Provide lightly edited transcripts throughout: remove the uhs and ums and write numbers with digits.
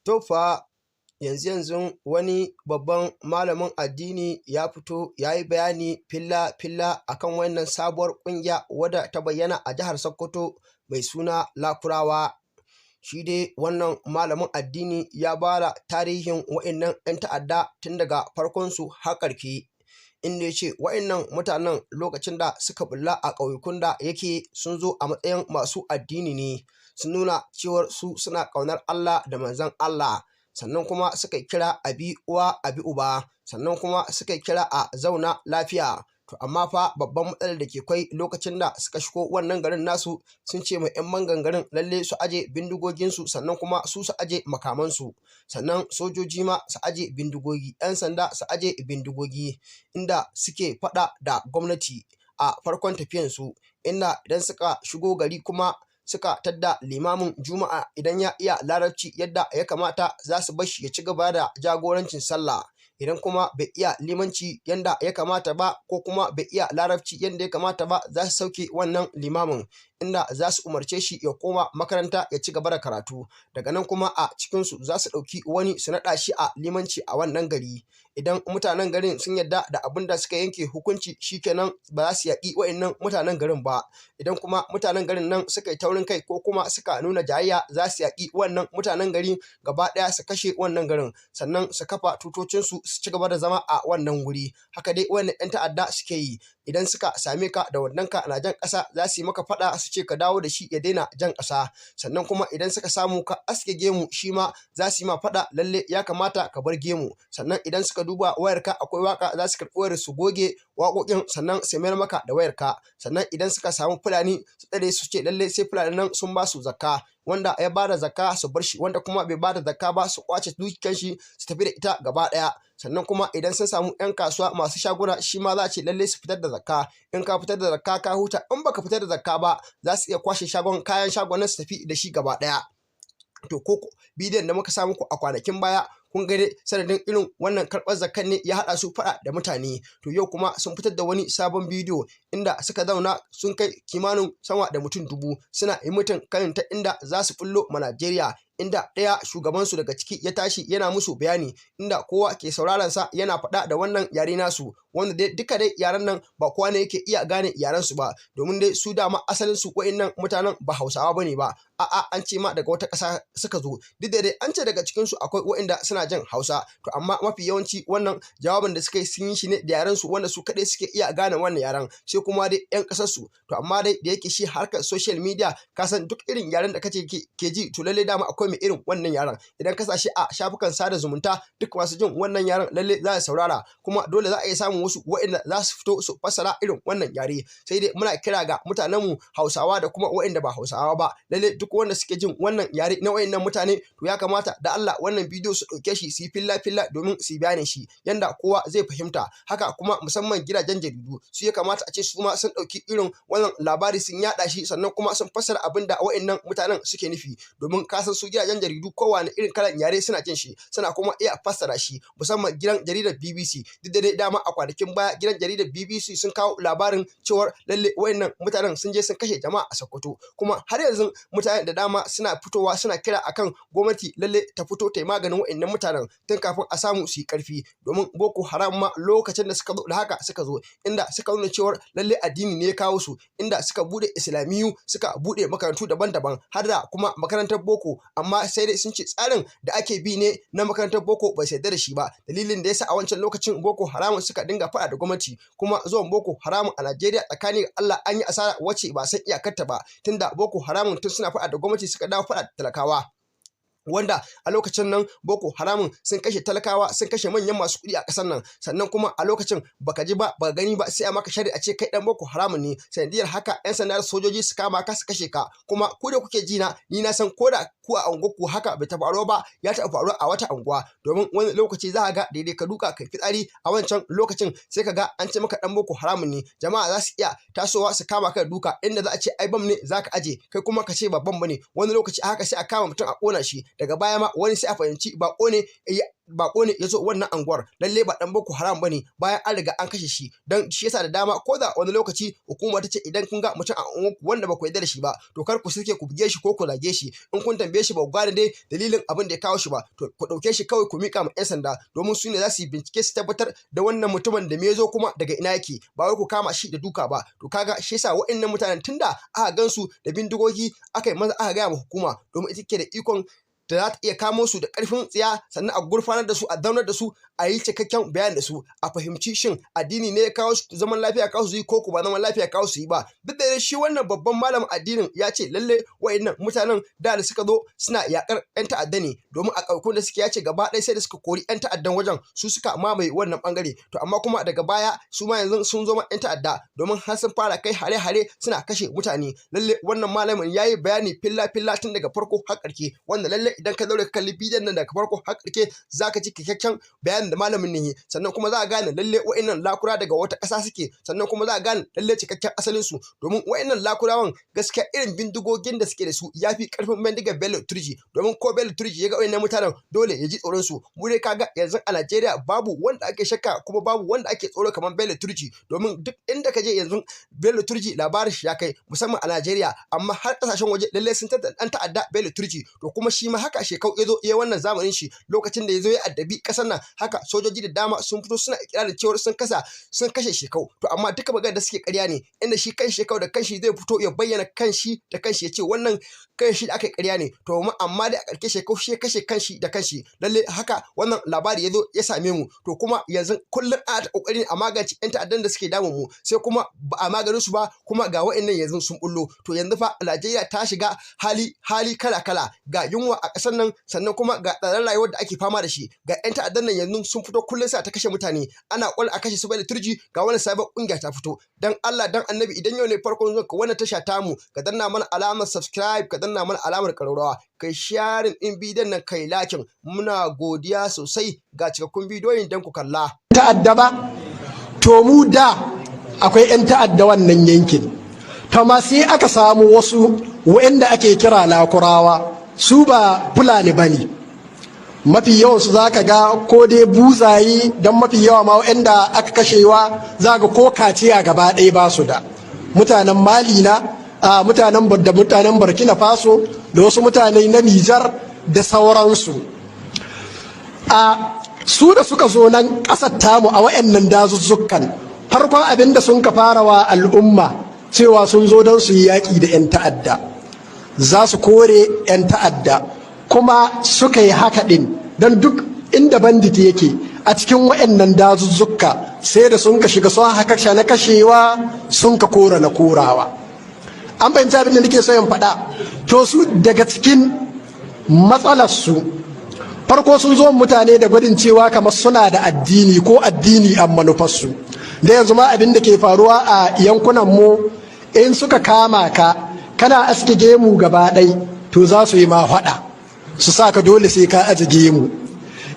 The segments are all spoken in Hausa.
To fa, yanzu-yanzun wani babban malamin addini ya fito ya yi bayani filla-filla a kan wannan sabuwar ƙungiya wadda ta bayyana a jihar Sokoto mai suna Lakurawa. Shi dai wannan malamin addini ya ba da tarihin wa'innan 'yan ta'adda tun daga farkonsu har ƙarshe, inda ya ce wa'innan mutanen lokacin da suka ɓulla a ƙauyukun da yake, sun zo a matsayin masu addini ne, sun nuna cewar su suna ƙaunar Allah da manzon Allah, sannan kuma suka kira a bi uwa a bi uba, sannan kuma suka kira a zauna lafiya. To amma fa babban matsalar da ke kwai, lokacin da suka shigo wannan garin nasu, sun ce ma 'yan bangan garin lalle su aje bindigoginsu, sannan kuma su su aje makamansu, sannan sojoji ma su aje bindigogi, 'yan sanda su aje bindigogi, inda suke faɗa da gwamnati a farkon tafiyansu, inda idan suka shigo gari kuma suka tadda limamin Juma'a, idan ya iya Larabci yadda ya kamata, za su bar shi ya ci gaba da jagorancin sallah. Idan kuma bai iya limanci yanda ya kamata ba, ko kuma bai iya Larabci yanda ya kamata ba, za su sauke wannan limamin, inda za su umarce shi ya koma makaranta ya ci gaba da karatu. Daga nan kuma a cikinsu za su ɗauki wani su naɗa shi a limanci a wannan gari. Idan mutanen garin sun yarda da abin da suka yanke hukunci, shikenan, ba za su yaƙi wa'innan mutanen garin ba. Idan kuma mutanen garin nan suka yi taurin kai ko kuma suka nuna jayayya, za su yaƙi wannan mutanen gari gaba ɗaya, su kashe wannan garin, sannan su kafa tutocinsu su ci gaba da zama a wannan wuri. Haka dai wannan 'yan ta'adda suke yi. Idan suka same ka da wandonka na jan ƙasa, za su yi maka faɗa su ce ka dawo da shi ya daina jan ƙasa. Sannan kuma idan suka samu ka aske gemu, shi ma za su yi ma faɗa, lalle ya kamata ka bar gemu. Sannan idan suka duba wayarka akwai waka, za su karɓi wayar su goge waƙoƙin, sannan su mayar maka da wayarka. Sannan idan suka samu Fulani su tsare, su ce lalle sai Fulani nan sun ba su zakka. Wanda ya bada zakka su bar shi, wanda kuma bai bada zakka ba su kwace dukiyar shi su tafi da ita gaba ɗaya. Sannan kuma idan sun samu 'yan kasuwa masu shaguna, shi ma za a ce lalle su fitar da zakka. In ka fitar da zakka ka huta, in baka fitar da zakka ba za su iya kwashe shagon, kayan shagon su tafi da shi gaba ɗaya. To ko bidiyon da muka sa muku a kwanakin baya, kun ga dai sanadin irin wannan karɓar zakkan ne ya haɗa su faɗa da mutane. To yau kuma sun fitar da wani sabon bidiyo inda suka zauna sun kai kimanin sama da mutum 1000, suna yi mutum kan ta inda za su bullo ma Najeriya, inda ɗaya shugabansu daga ciki ya tashi yana musu bayani, inda kowa ke sauraron sa yana faɗa da wannan yare nasu, wanda dai duka dai yaren nan ba kowa ne yake iya gane yaren su ba, domin dai su dama asalin su wa'innan mutanen ba Hausawa bane ba. A'a, an ce ma daga wata ƙasa suka zo. Duk da dai an ce daga cikin su akwai wa'inda suna jin Hausa, to amma mafi yawanci wannan jawabin da suka yi sun yi shi ne da yaren su, wanda su kaɗai suke iya gane wannan yaren, sai kuma dai 'yan ƙasar su. To amma dai da yake shi harkar social media, ka san duk irin yaren da kace ke ji, to lalle dama akwai mai irin wannan yaren. Idan ka sa shi a shafukan sada zumunta, duk masu jin wannan yaren lalle za su saurara, kuma dole za a iya samun wasu waɗanda za su fito su fassara irin wannan yare. Sai dai muna kira ga mutanenmu Hausawa da kuma waɗanda ba Hausawa ba, lalle duk wanda suke jin wannan yare na waɗannan mutane, to ya kamata da Allah wannan bidiyo su ɗauke shi su yi filla filla domin su bayani shi yanda kowa zai fahimta. Haka kuma musamman gidajen jaridu, su ya kamata a ce su ma sun ɗauki irin wannan labari sun yaɗa shi, sannan kuma sun fassara abin da waɗannan mutanen suke nufi, domin ka san su gidajen jaridu kowane irin kalan yare suna jin shi, suna kuma iya fassara shi, musamman gidan jaridar BBC. Duk da dai dama a kwanakin baya gidan jaridar BBC sun kawo labarin cewar lalle wayannan mutanen sun je sun kashe jama'a a Sokoto, kuma har yanzu mutane da dama suna fitowa suna kira akan gwamnati lalle ta fito ta yi maganin wayannan mutanen tun kafin a samu su yi karfi. Domin Boko Haram ma lokacin da suka zo da haka suka zo, inda suka nuna cewar lalle addini ne ya kawo su, inda suka bude islamiyu, suka bude makarantu daban-daban, har da kuma makarantar boko. Amma sai dai sun ce tsarin da ake bi ne na makarantar boko bai yarda da shi ba. Dalilin da yasa a wancan lokacin Boko Haram suka dinga faɗa da gwamnati. Kuma zuwan Boko Haram a Najeriya, tsakanin Allah, an yi asara wacce ba san iyakarta ba, tunda Boko Haram tun suna faɗa da gwamnati suka dawo faɗa da talakawa, wanda a lokacin nan Boko Haramun sun kashe talakawa, sun kashe manyan masu kuɗi a ƙasar nan. Sannan kuma a lokacin baka ji ba baka gani ba, sai a maka shari a ce kai dan Boko Haramun ne. Sanadiyar haka 'yan sanda da sojoji su kama ka su kashe ka. Kuma ku da kuke ji na, ni na san ko da ku a unguwar ku haka bai taɓa faruwa ba, ya taɓa faruwa a wata unguwa. Domin wani lokaci za ka ga daidai ka duka kai fitsari a wancan lokacin, sai ka ga an ce maka dan Boko Haramun ne. Jama'a za su iya tasowa su kama ka da duka, inda za a ce ai bam ne za ka aje, kai kuma ka ce ba bam bane. Wani lokaci haka sai a kama mutum a ƙona shi. Daga baya ma wani sai a fahimci ba ne. Bako ne ya zo wannan anguwar, lalle ba dan Boko Haram bane, bayan an riga an kashe shi. Dan shi yasa da dama ko da wani lokaci hukuma ta ce idan kun ga mutum a unguwarku wanda ba ku yarda da shi ba, to kar ku sake ku buge shi ko ku zage shi. In kun tambaye shi ba ku gane dai dalilin abin da ya kawo shi ba, to ku ɗauke shi kawai ku miƙa ma 'yan sanda, domin su ne za su yi bincike su tabbatar da wannan mutumin da me ya zo kuma daga ina yake, ba wai ku kama shi da duka ba. To kaga shi yasa wa'annan mutanen, tunda aka gansu da bindigogi, aka yi maza aka gaya ma hukuma, domin ita ke da ikon da za ta iya kamo su da ƙarfin tsiya, sannan a gurfanar da su, a zaunar da su, a yi cikakken bayani da su, a fahimci shin addini ne ya kawo su, zaman lafiya kawo su yi, ko ba zaman lafiya kawo su yi ba. Duk da shi wannan babban malamin addinin ya ce lalle wa'annan mutanen da suka zo suna yakar 'yan ta'adda ne, domin a ƙauyukun da suke, ya ce gaba ɗaya sai da suka kori 'yan ta'addan wajen, su suka mamaye wannan bangare. To amma kuma daga baya su ma yanzu sun zo ma 'yan ta'adda, domin har sun fara kai hare-hare suna kashe mutane. Lalle wannan malamin ya yi bayani filla-filla tun daga farko har ƙarshe, wanda lalle idan ka zaure ka kalli bidiyon nan daga farko har ƙarshe, za ka ji cikakken bayanin da malamin ne. Sannan kuma za a gane lalle wa'annan Lakurawa daga wata ƙasa suke, sannan kuma za a gane lalle cikakken asalin su, domin wa'annan Lakurawan gaskiya irin bindigogin da suke da su ya fi ƙarfin bindigar Bello Turji, domin ko Bello Turji ya ga wa'annan mutanen dole ya ji tsoron su. Mu dai kaga yanzu a Najeriya babu wanda ake shakka kuma babu wanda ake tsoro kamar Bello Turji, domin duk inda ka je yanzu Bello Turji labarin shi ya kai, musamman a Najeriya, amma har ƙasashen waje lalle sun ɗan ta'adda Bello Turji. To kuma shi ma haka Shekau ya zo ya wannan zamanin shi, lokacin da ya zo ya addabi ƙasar nan, haka sojoji da dama sun fito suna ikirarin cewar sun kasa sun kashe Shekau. To amma duka magana da suke ƙarya ne, inda shi kan Shekau da kanshi zai fito ya bayyana kanshi da kanshi ya ce wannan kan shi da aka yi ƙarya ne. To amma dai a ƙarshe Shekau shi ya kashe kanshi da kanshi. Lalle haka wannan labari ya zo ya same mu. To kuma yanzu kullum ana ta ƙoƙari a magance 'yan ta'addan da suke damun mu, sai kuma ba a maganin su ba, kuma ga wa'annan yanzu sun bullo. To yanzu fa Najeriya ta shiga hali hali kala kala: ga yunwa a ƙasar nan, sannan kuma ga tsadar rayuwar da ake fama da shi, ga 'yan ta'addan nan yanzu sun fito kullum sa ta kashe mutane, ana kwal a kashe su bai da Turji, ga wani sabon ƙungiya ta fito. Dan Allah dan Annabi, idan yau ne farkon zuwa ka wannan tasha tamu, ka danna mana alamar subscribe, ka danna mana alamar ƙararrawa, kai sharing ɗin bidiyon nan, kai liking. Muna godiya sosai. Ga cikakkun bidiyoyin dan ku kalla. Ta'adda ba, to mu da akwai 'yan ta'adda wannan yankin, to ma sai aka samu wasu waɗanda ake kira Lakurawa. Su ba Fulani ba ne, mafi yawansu za ka ga ko dai buzayi, don mafi yawa ma waɗanda aka kashewa za ga ko kaciya gaba ɗaya ba su da. Mutanen Mali na a mutanen da mutanen Burkina Faso da wasu mutane na Nijar da sauransu. A su da suka zo nan ƙasar tamu a wayannan dazuzzukan, farkon abin da sun ka fara wa al'umma cewa sun zo don su yi yaƙi da 'yan ta'adda, za su kore 'yan ta'adda. Kuma suka yi haka ɗin, don duk inda bandit yake a cikin wayannan dazuzzuka sai da sun ka shiga, sun haka na kashewa, sun ka kora na korawa. An fahimci abin da nake so in faɗa? To su daga cikin matsalarsu, farko sun zo mutane da gwadin cewa kamar suna da addini ko addini a manufarsu. Da yanzu ma abin da ke faruwa a yankunan mu, in suka kama ka kana aske gemu gaba ɗai, to za su yi ma faɗa su sa ka dole sai ka aje gemu.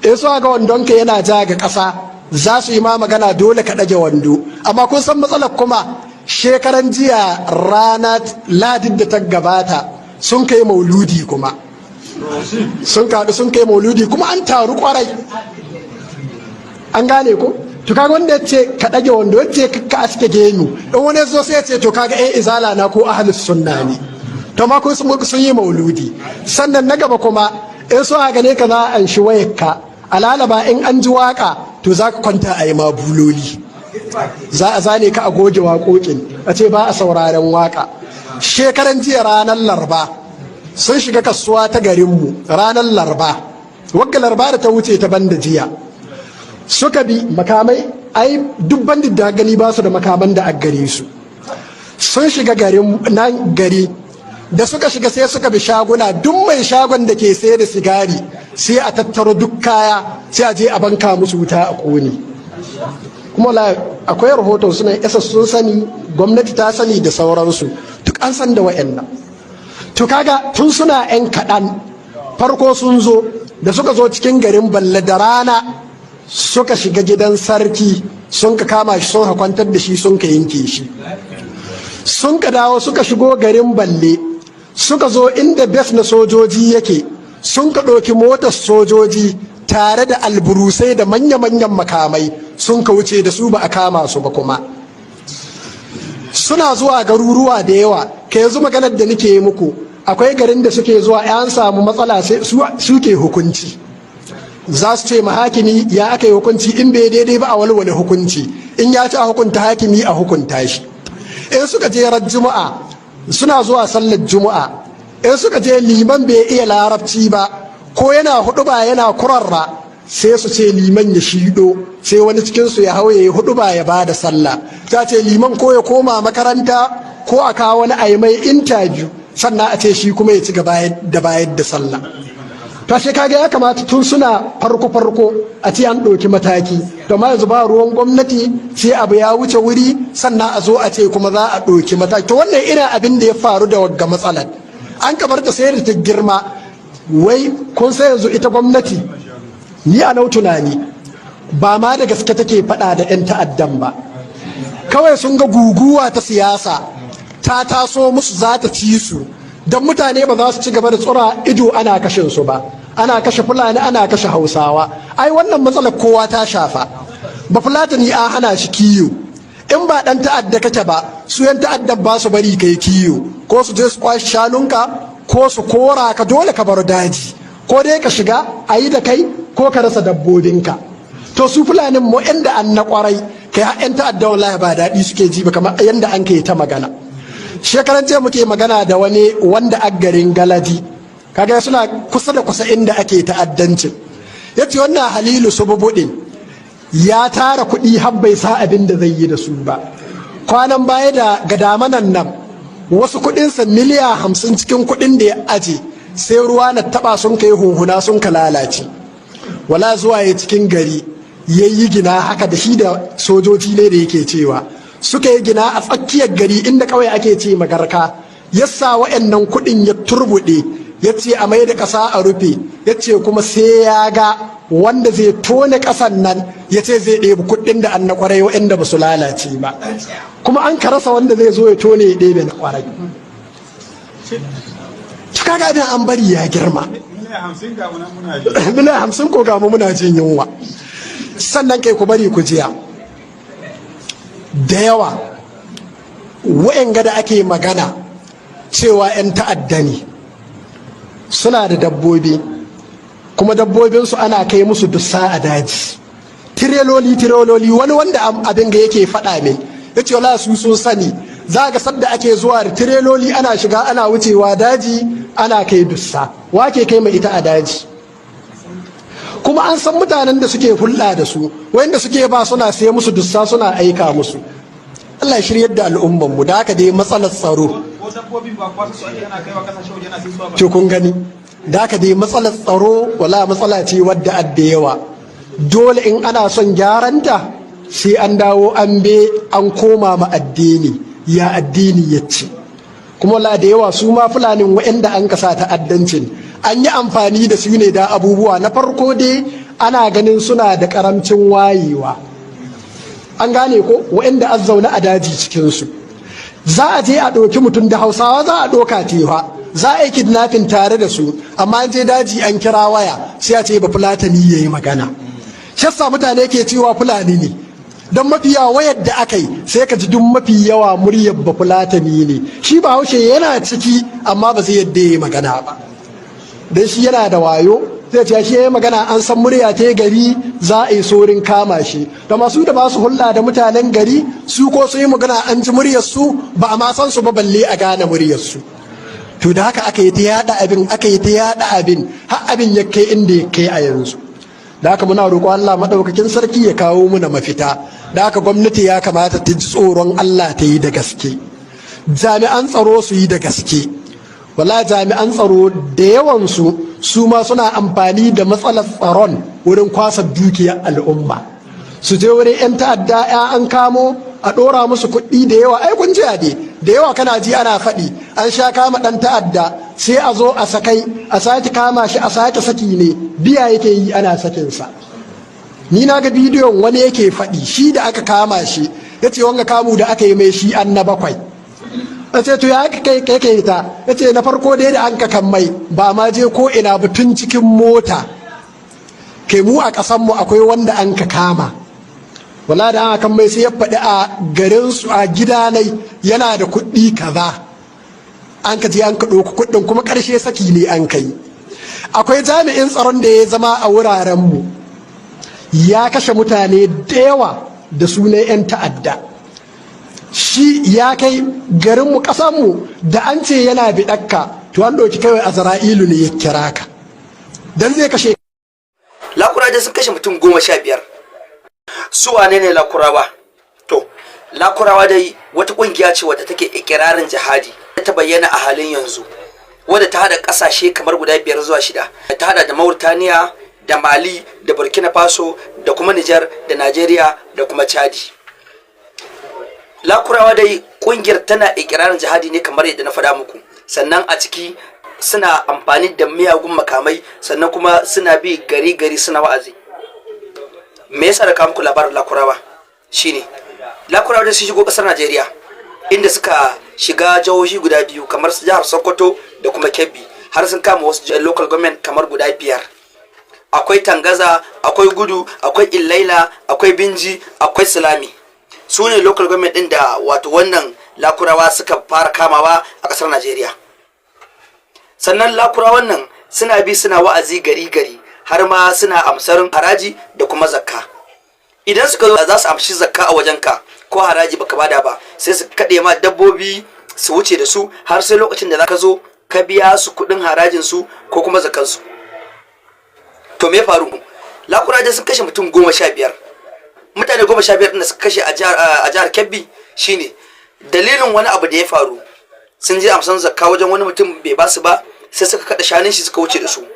In suka ga wandonka yana ja ga ƙasa, za su yi ma magana dole ka ɗage wando. Amma kun san matsalar kuma, shekaran jiya rana Ladin da ta gabata sun kai mauludi, kuma sun kaɗu sun kai mauludi, kuma an taru kwarai. An gane ko? To kaga wanda ya ce ka ɗage wando, ya ce ka aske gemu, in wani zo sai ya ce to kaga 'yan Izala na ko Ahlus Sunna ne. To ma kun sun yi mauludi. Sannan na gaba kuma, in so a gane ka za a shi wayarka alalaba, in an ji waka to za ka kwanta a yi ma buloli, za a zane ka a goge waƙoƙin, a ce ba a sauraren waka. Shekaran jiya ranar Larba sun shiga kasuwa ta garinmu, ranar Larba wagga Larba da ta wuce ta banda jiya, suka bi makamai. Ai duk bandit da gani ba su da makaman da a gare su. Sun shiga garin nan gari, da suka shiga sai suka bi shaguna, duk mai shagon da ke sayar da sigari sai a tattaro duk kaya, sai a je a banka musu wuta a kone. Kuma akwai rahoton, suna isa sun sani, gwamnati ta sani da sauransu, duk an san da wa'annan. To kaga tun suna 'yan kaɗan, farko sun zo, da suka zo cikin garin Balle da rana, suka shiga gidan sarki, sun ka kama shi, sun kwantar da shi, sun ka yanke shi. Sun ka dawo suka shigo garin Balle, suka zo inda base na sojoji yake, sun ka ɗauki motar sojoji. Tare da alburusai da manya-manyan makamai sun ka wuce da su, ba a kama su ba. Kuma suna zuwa garuruwa da yawa. Ka yanzu maganar da nake yi muku, akwai garin da suke zuwa, an samu matsala, sai suke hukunci. Za su ce ma hakimi ya aka yi hukunci, in bai daidai ba a walwale hukunci, in ya ci a hukunta hakimi, a hukunta shi. In suka je ran Juma'a, suna zuwa sallar Juma'a, in suka je liman bai iya Larabci ba ko yana hudu ba yana kurarra, sai su ce liman ya shido, sai wani cikinsu ya hau ya yi hudu ba ya ba da sallah. Ta ce liman ko ya koma makaranta ko a kawo wani a yi mai interview, sannan a ce shi kuma ya ci gaba da bayar da sallah. To sai kaga ya kamata tun suna farko farko a ce an ɗauki mataki. To ma yanzu ba ruwan gwamnati, sai abu ya wuce wuri sannan a zo a ce kuma za a ɗauki mataki. To wannan ina abin da ya faru da wagga matsalar, an kamar ta sai da ta girma. Wai kun sai yanzu ita gwamnati, ni a nau tunani, ba ma da gaske take faɗa da 'yan ta'addan ba. Kawai sun ga guguwa ta siyasa ta taso musu, za ta ci su, don mutane ba za su ci gaba da tsura ido ana kashe su ba, ana kashe Fulani, ana kashe Hausawa. Ai wannan matsalar kowa ta shafa. Ba Fulatani an hana shi kiyo. In ba dan ta'adda kake ba, su yan ta'addan ba su bari kai kiyo, ko su je su kwashi shanunka ko su kora ka, dole ka bar daji, ko dai ka shiga a yi da kai ko ka rasa dabbobinka. To su Fulanin mu inda an na kwarai kai har yan ta'adda wallahi ba daɗi suke ji ba, kamar yanda an kai ta magana. Shekaran jiya muke magana da wani wanda a garin Galadi, kaga suna kusa da kusa inda ake ta'addancin. Ya ce wannan Halilu Sububuɗin ya tara kuɗi har bai sa abin da zai yi da su ba. Kwanan baya da gadamanan nan, wasu kuɗinsa miliya 50 cikin kuɗin da ya aje, sai ruwa na taɓa sun kai hunhuna sun ka lalace. Wala zuwa ya cikin gari ya yi gina haka da shi da sojoji ne da yake cewa suka yi gina a tsakiyar gari inda kawai ake ce magarka, ya sa wa'annan kuɗin ya turbuɗe, ya ce a mai da ƙasa a rufe. Ya ce kuma sai ya ga wanda zai tone ƙasan nan, ya ce zai ɗebi kuɗin da an na ƙwarai wa'anda ba su lalace ba. Kuma an karasa wanda zai zo ya tone ya ɗebe na ƙwarai. To kaga idan an bari ya girma, miliyan 50 ko gamu muna jin yunwa. Sannan kai ku bari ku jiya, da yawa wa'yanga da ake magana cewa 'yan ta'adda ne suna da dabbobi, kuma dabbobinsu ana kai musu dussa a daji, tireloli tireloli. Wani wanda abin ga yake faɗa min, ya ce wala su sun sani, za ga sadda ake zuwa da tireloli ana shiga ana wucewa daji ana kai dussa. Wake kai mai ita a daji? Kuma an san mutanen da suke hulɗa da su, wanda suke ba suna sai musu dussa suna aika musu. Allah ya shiryar da al'umman mu. Da haka dai matsalar tsaro, to kun gani, da haka dai matsalar tsaro wala matsala ce wadda adda yawa. Dole in ana son gyaranta sai an dawo an be an koma ma addini, ya addini ya ce. Kuma wala da yawa su ma Fulanin wa'anda an kasa ta'addancin, an yi amfani da su ne da abubuwa. Na farko dai ana ganin suna da karamcin wayewa, an gane ko, wa'anda an zaune a daji cikinsu. Za a je a ɗauki mutum da Hausawa za a ɗauka tewa, za a yi kidnapping tare da su, amma an je daji an kira waya, sai a ce ba Fulatani ya yi magana. Shassa mutane ke cewa Fulani ne, don mafi yawa wayar da aka yi sai ka ji duk mafi yawa muryar ba Fulatani ne. Shi ba Haushe yana ciki, amma ba zai yadda ya yi magana ba, don shi yana da wayo, zai ce shi ya yi magana an san murya ta gari, za a yi sorin kama shi. Da masu da ba su hulɗa da mutanen gari, su ko su yi magana an ji muryar su, ba a ma san su ba balle a gane muryar su. To da haka aka yi ta yada abin, aka yi ta yada abin, har abin ya kai inda ya kai a yanzu. Da haka muna roƙo Allah madaukakin sarki ya kawo muna mafita. Da haka gwamnati ya kamata ta ji tsoron Allah ta yi da gaske, jami'an tsaro su yi da gaske. Wala jami'an tsaro da yawansu su ma suna amfani da matsalar tsaron wurin kwasa dukiyar al'umma. Su je wurin 'yan ta'adda, ya an kamo a ɗora musu kuɗi da yawa. Ai kun jiya dai da yawa kana ji ana faɗi, an sha kama ɗan ta'adda, sai a zo a sakai, a sake kama shi, a sake saki ne, biya yake yi ana sakinsa. Ni na ga bidiyon wani yake faɗi, shi da aka kama shi, ya ce wanga kamu da aka yi mai shi an na bakwai. A ce to ya kai kai kai ta, ya ce na farko dai da an ka kan mai ba ma je ko ina ba, tun cikin mota. Kai, mu a ƙasanmu akwai wanda an ka kama, wala da an kan mai sai ya faɗi a garinsu, a gidanai yana da kuɗi kaza. An ka je an ka ɗauki kuɗin, kuma ƙarshe saki ne an kai. Akwai jami'in tsaron da ya zama a wurarenmu, ya kashe mutane da yawa da sunan 'yan ta'adda. Shi ya kai garinmu, ƙasanmu, da an ce yana biɗakka, to an ɗauki kawai Azra'ilu ne ya kira ka dan zai kashe. Lakurawa sun kashe mutum 15. Su wane ne Lakurawa? To, Lakurawa dai wata kungiya ce wadda take ikirarin jihadi ta bayyana a halin yanzu, wadda ta hada kasashe kamar guda biyar zuwa shida. Ta hada da Mauritania da Mali da Burkina Faso da kuma Niger da Nigeria da kuma Chadi. Lakurawa dai kungiyar tana ikirarin jihadi ne kamar yadda na faɗa muku. Sannan a ciki suna amfani da miyagun makamai, sannan kuma suna bi gari gari suna wa'azi. Me yasa da kawo muku labarin Lakurawa? Shine Lakurawa da su shigo kasar Najeriya, inda suka shiga jihohi guda biyu, kamar su jihar Sokoto da kuma Kebbi, har sun kama wasu local government kamar guda biyar. Akwai Tangaza, akwai Gudu, akwai Illaila, akwai Binji, akwai Silami. Su ne local government din da wato wannan Lakurawa suka fara kamawa a kasar Najeriya. Sannan Lakurawan nan suna bi suna wa'azi gari gari, har ma suna amsar haraji da kuma zakka. Idan suka zo za su amshi zakka a wajenka ko haraji, baka bada ba, sai su kaɗe ma dabbobi su wuce da su, har sai lokacin da za ka zo ka biya su kuɗin harajin su ko kuma zakkan su. To, me faru? Lakuraje sun kashe mutum 15. Mutane 15 ɗin da suka kashe a jihar Kebbi shine dalilin wani abu da ya faru. Sun je amsan zakka wajen wani mutum, bai ba su ba, sai suka kada shanun shi suka wuce da su.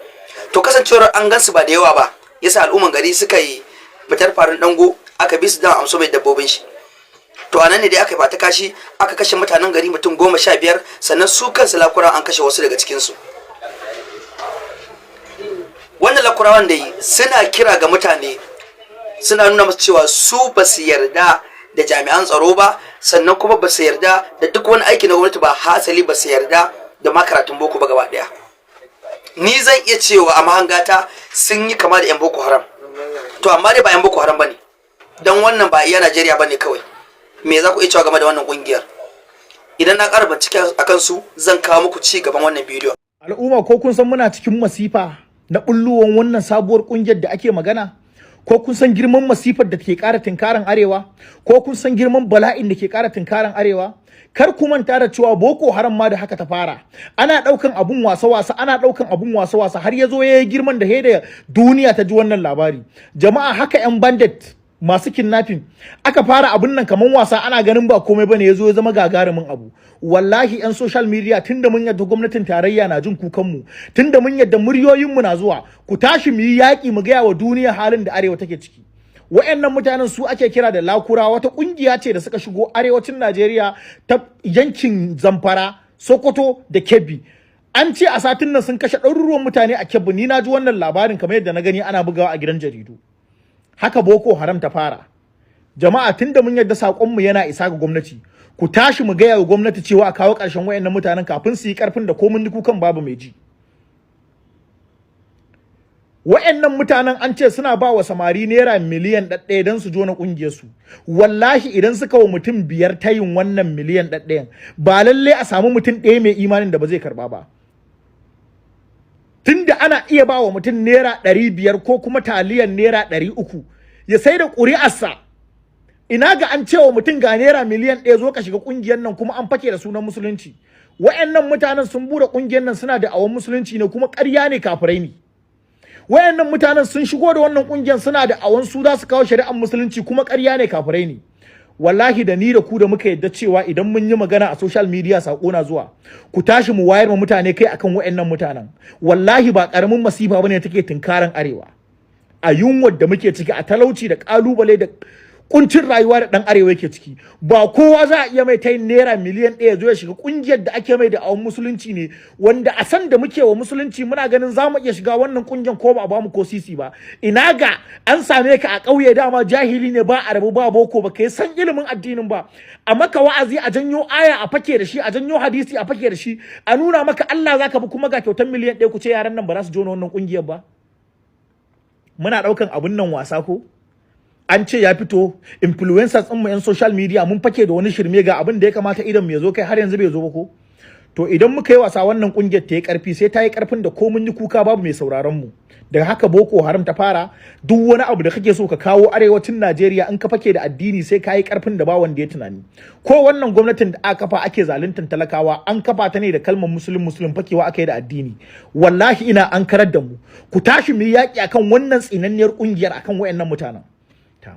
To, kasancewar an gansu ba da yawa ba, yasa al'umman gari suka yi fitar farin dango, aka bi su dan amso mai dabbobin shi. To, anan ne dai aka yi ta kashi, aka kashe mutanen gari mutum 15. Sannan su kansu Lakurawan an kashe wasu daga cikinsu. Wannan Lakurawan dai suna kira ga mutane, suna nuna musu cewa su ba su yarda da jami'an tsaro ba, sannan kuma ba su yarda da duk wani aiki na gwamnati ba, hasali ba su yarda da makaratun boko ba gaba daya. Ni zan iya cewa a mahangata sun yi kama da 'yan Boko Haram. To, amma dai ba 'yan Boko Haram ba ne, don wannan ba iya Najeriya ba ne kawai. Me za ku iya cewa game da wannan kungiyar? Idan na ƙara bincike a kansu, zan kawo muku ci gaban wannan bidiyon. Al'umma, ko kun san muna cikin masifa na bulluwan wannan sabuwar kungiyar da ake magana? Ko kun san girman masifar da ke ƙara tinkaran arewa? Ko kun san girman bala'in da ke ƙara tinkaran arewa? Kar ku manta da cewa Boko Haram ma da haka ta fara. Ana ɗaukan abun wasa-wasa, ana ɗaukan abun wasa-wasa, har ya zo ya yi girman da da duniya ta ji wannan labari. Jama'a, haka 'yan bandit masu kidnapping aka fara abun nan kaman wasa, ana ganin ba komai bane, ya zo ya zama gagarumin abu. Wallahi yan social media, tunda mun yadda gwamnatin tarayya na jin kukan mu, tunda mun yadda muryoyin mu na zuwa, ku tashi mu yi yaƙi, mu gaya wa duniya halin da arewa take ciki. Wa'annan mutanen su ake kira da Lakura. Wata kungiya ce da suka shigo arewacin Najeriya ta yankin Zamfara, Sokoto da Kebbi. An ce a satin nan sun kashe ɗaruruwan mutane a Kebbi. Ni na ji wannan labarin kamar yadda na gani ana bugawa a gidan jaridu. Haka Boko Haram ta fara. Jama'a, tunda mun yadda saƙonmu yana isa ga gwamnati, ku tashi mu gaya wa gwamnati cewa a kawo ƙarshen wayannan mutanen kafin su yi ƙarfin da ko mun yi kukan babu mai ji. Wayannan mutanen an ce suna ba wa samari naira miliyan 1 don su jona ƙungiyarsu. Wallahi idan suka wa mutum biyar tayin wannan miliyan 1 ɗayan, ba lallai a samu mutum ɗaya mai imanin da ba zai karɓa ba. Tunda ana iya ba wa mutum naira 500 ko kuma taliyan naira 300 ya sai da ƙuri'arsa, ina ga an cewa mutum ga naira miliyan 1, zo ka shiga ƙungiyar nan, kuma an fake da sunan musulunci. Wa'annan mutanen sun bude ƙungiyar nan suna da awon musulunci ne, kuma ƙarya ne, kafirai ne. Wayannan mutanen sun shigo da wannan ƙungiyar suna da awon su za su kawo shari'ar musulunci, kuma ƙarya ne, kafirai ne. Wallahi da ni da ku da muka yadda cewa idan mun yi magana a social media sako na zuwa, ku tashi mu wayar ma mutane kai akan wayannan mutanen. Wallahi ba karamin masifa bane take tunkaran arewa. A yunwar da muke ciki, a talauci da kalubale da kuncin rayuwa da dan arewa yake ciki, ba kowa za a iya mai tayin naira miliyan 1 zo ya shiga kungiyar da ake mai da awon musulunci ne, wanda a san da muke wa musulunci muna ganin za mu iya shiga wannan kungiyar ko ba a bamu ko sisi ba. Ina ga an same ka a ƙauye, dama jahili ne, ba arabu ba boko ba, kai san ilimin addinin ba, a maka wa'azi, a janyo aya a fake da shi, a janyo hadisi a fake da shi, a nuna maka Allah zaka bi, kuma ga kyautar miliyan 1, ku ce yaran nan ba za su jona wannan kungiyar ba. Muna ɗaukan abun nan wasa ko? An ce ya fito, influencers ɗin mu 'yan social media mun fake da wani shirme. Ga abin da ya kamata idan mu ya zo kai, har yanzu bai zo ba ko? To idan muka yi wasa, wannan kungiyar ta yi karfi, sai ta yi karfin da ko mun yi kuka babu mai sauraron mu. Daga haka Boko Haram ta fara. Duk wani abu da kake so ka kawo arewacin Najeriya, in ka fake da addini, sai ka yi karfin da ba wanda ya tunani. Ko wannan gwamnatin da aka kafa ake zaluntan talakawa, an kafa ta ne da kalmar Muslim, Muslim, fakewa aka yi da addini. Wallahi ina an karar da mu, ku tashi mu yi yaƙi akan wannan tsinanniyar kungiyar, akan wayannan mutanen. Ta.